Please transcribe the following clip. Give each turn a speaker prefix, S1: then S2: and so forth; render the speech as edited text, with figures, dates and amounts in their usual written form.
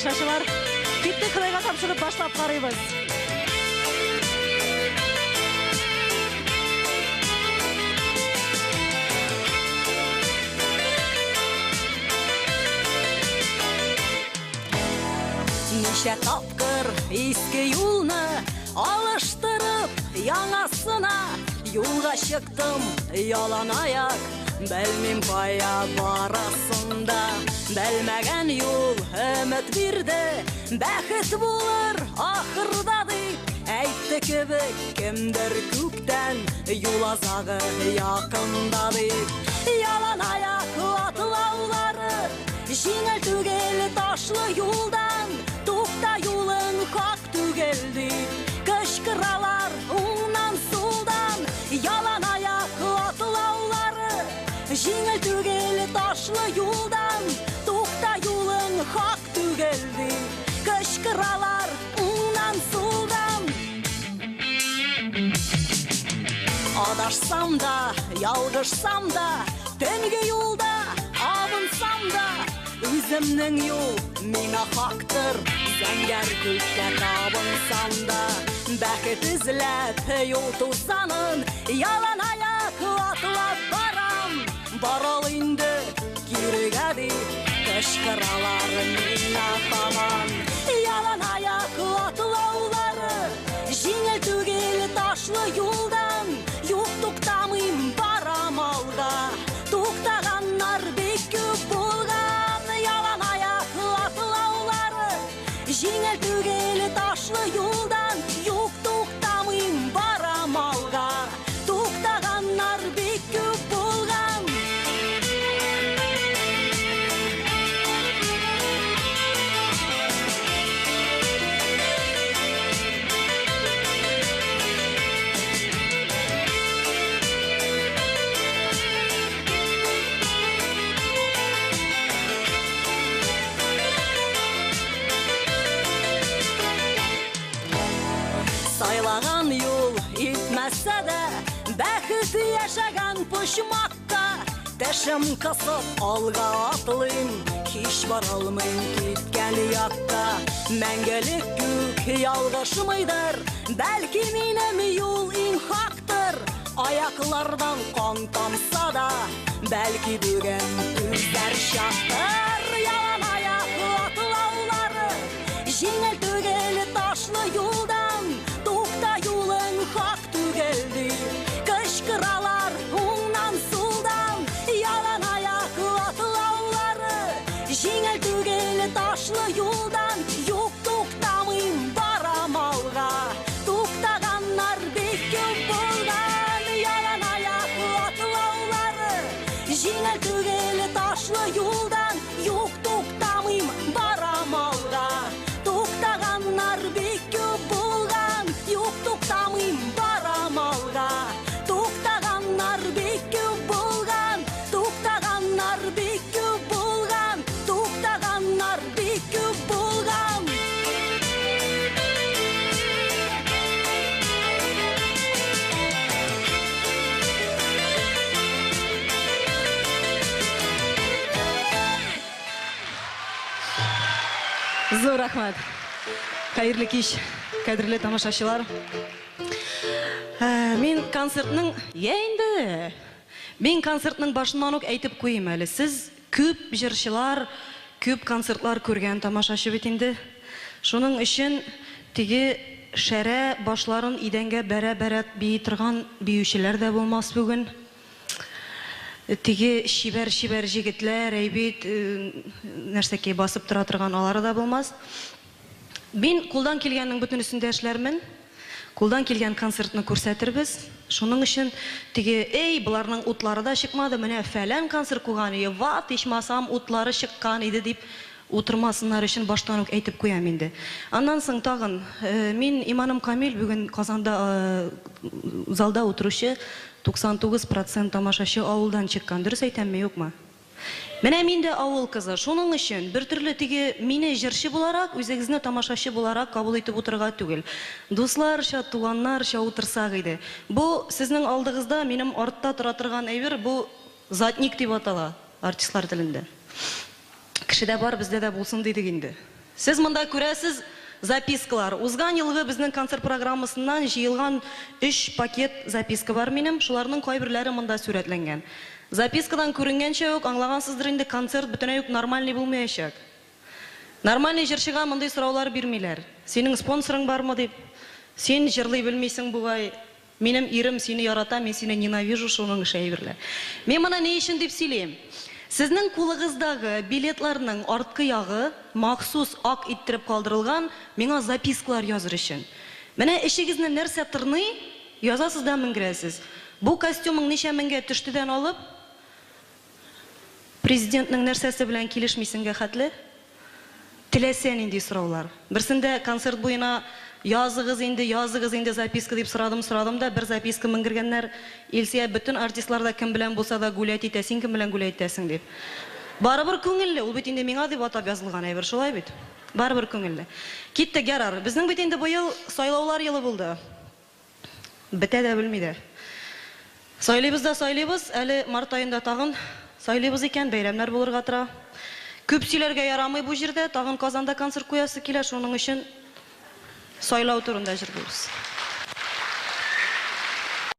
S1: тамашачылар. Киттек, Ходайга тапшырып башлап карыйбыз. Ничә тапкыр иске юлны алыштырып яңасына юлга чыктым ялан аяк. Белмим кая барасын да, белмәгән юл өмет бирде. Бәхет булыр ахырда дип әйтте кебек кемдер күктән, юл азагы якында дип. Ялан аяк атлаулары җиңел түгел ташлы юлдан, тукта юлың хак түгел дип кычкыралар уңнан сулдан. Ялан аяк атлаулары җиңел түгел ташлы юлдан, тукта юлың хак түгел дип кычкыралар уңнан сулдан. Адашсам да, ялгышсам да, төнге юлда абынсам да, үземнең юл миңа хактыр. Зәңгәр күккә табынсам да, бәхет эзләп юл тузанын ялан аяк атлап барам. Барал инде кирегә дип кычкыралар миңа таман. Ялан аяк атлаулары җиңел түгел ташлы юлдан, юк туктамыйм, барам алга. Туктаганнар бик күп булган. Ялан аяк атлаулары җиңел түгел ташлы юлдан, юк туктамыйм, барам алга. Туктаганнар бик күп булган. Сайлаган юл илтмәсә дә, бәхет яшәгән почмакка, тешем кысып алга атлыйм, һич баралмыйм киткән якка. Мәңгелек күк ялгышмыйдыр, бәлки минем юл иң хактыр. Аяклардан кан тамса да, бәлки бүген түзәр чактыр. Ялан аяк атлаулары җиңел түгел ташлы юлдан, тукта юлың хак түгел дип кычкыралар уңнан сулдан. Ялан аяк атлаулары җиңел түгел ташлы юлдан, юк туктамыйм, барам алга. Туктаганнар бик күп булган. Ялан аяк атлаулары җиңел түгел ташлы юлдан, юк туктамыйм, барам алга. Туктаганнар бик күп булган. Юк туктамыйм, барам алга. Туктаганнар бик күп булган. Туктаганнар бик күп булган. Туктаганнар бик күп булган. Зур рәхмәт. Хәерле кич, кадерле тамашачылар. Мин концертның, я инде, мин концертның башыннан ук әйтеп куйыйм әле. Сез күп җырчылар, күп концертлар күргән тамашачы бит инде. Шуның өчен теге шәрә башларын идәнгә бәрә-бәрә бии торган биючеләр дә булмас бүген. Теге чибәр-чибәр җегетләр, әйбит, нәрсәкәй басып тора торган алары да булмас. Мин кулдан килгәннең бөтенесен дә эшләрмен. Кулдан килгән концертны күрсәтербез. Шуның өчен теге, эй, боларның утлары да чыкмады, менә фәлән концерт куйган иде, ват, ичмасам, утлары чыккан иде дип утырмасыннар өчен баштан ук әйтеп куям инде. Аннан соң тагын, мин иманым камил, бүген Казанда залда утыручы 99 процент тамашачы авылдан чыккан. Дөрес әйтәмме, юкмы? Менә мин дә авыл кызы. Шуның өчен бертөрле теге мине җырчы буларак, үзегезне тамашачы буларак кабул итеп утырырга түгел. Дусларча, туганнарча утырсак иде. Бу сезнең алдыгызда, минем артта тора торган әйбер, бу задник дип атала артистлар телендә. Кешедә бар, бездә дә булсын дидек инде. Сез монда күрәсез запискалар. Узган елгы безнең концерт программасыннан җыелган өч пакет записка бар минем. Шуларның кайберләре монда сурәтләнгән. Запискадан күренгәнчә үк аңлагансыздыр инде, концерт бөтенләй үк нормальный булмаячак. Нормальный җырчыга мондый сораулар бирмиләр. Синең спонсорың бармы дип. Син җырлый белмисең бугай. Минем ирем сине ярата, мин сине ненавижу, шуның ише әйберләр. Мин моны ни өчен дип сөйлим? Сезнең кулыгыздагы билетларның арткы ягы махсус ак иттереп калдырылган, миңа запискалар языр өчен. Менә эчегезне нәрсә тырный, язасыз да менгерәсез. Бу костюмың ничә меңгә төштедән алып, президентның нәрсәсе белән килешмисеңгә хәтле, теләсә нинди сораулар. Берсендә концерт буена языгыз инде, языгыз инде записка дип сорадым, сорадым да, бер записка менгергәннәр. Илсөя, бөтен артистлар да кем белән булса да гулять итә, син кем белән гулять итәсең дип. Барыбер күңелле, ул бит инде миңа дип атап язылган әйбер, шулай бит? Барыбер күңелле. Киттек, ярар. Безнең бит инде быел сайлаулар елы булды. Бетә дә белми дә. Сайлыйбыз да сайлыйбыз, әле март аенда тагын сайлыйбыз икән, бәйрәмнәр булырга тора. Күп сөйләргә ярамый бу җирдә, тагын Казанда концерт куясы килә, шуның өчен сайлау турында җырлыйбыз.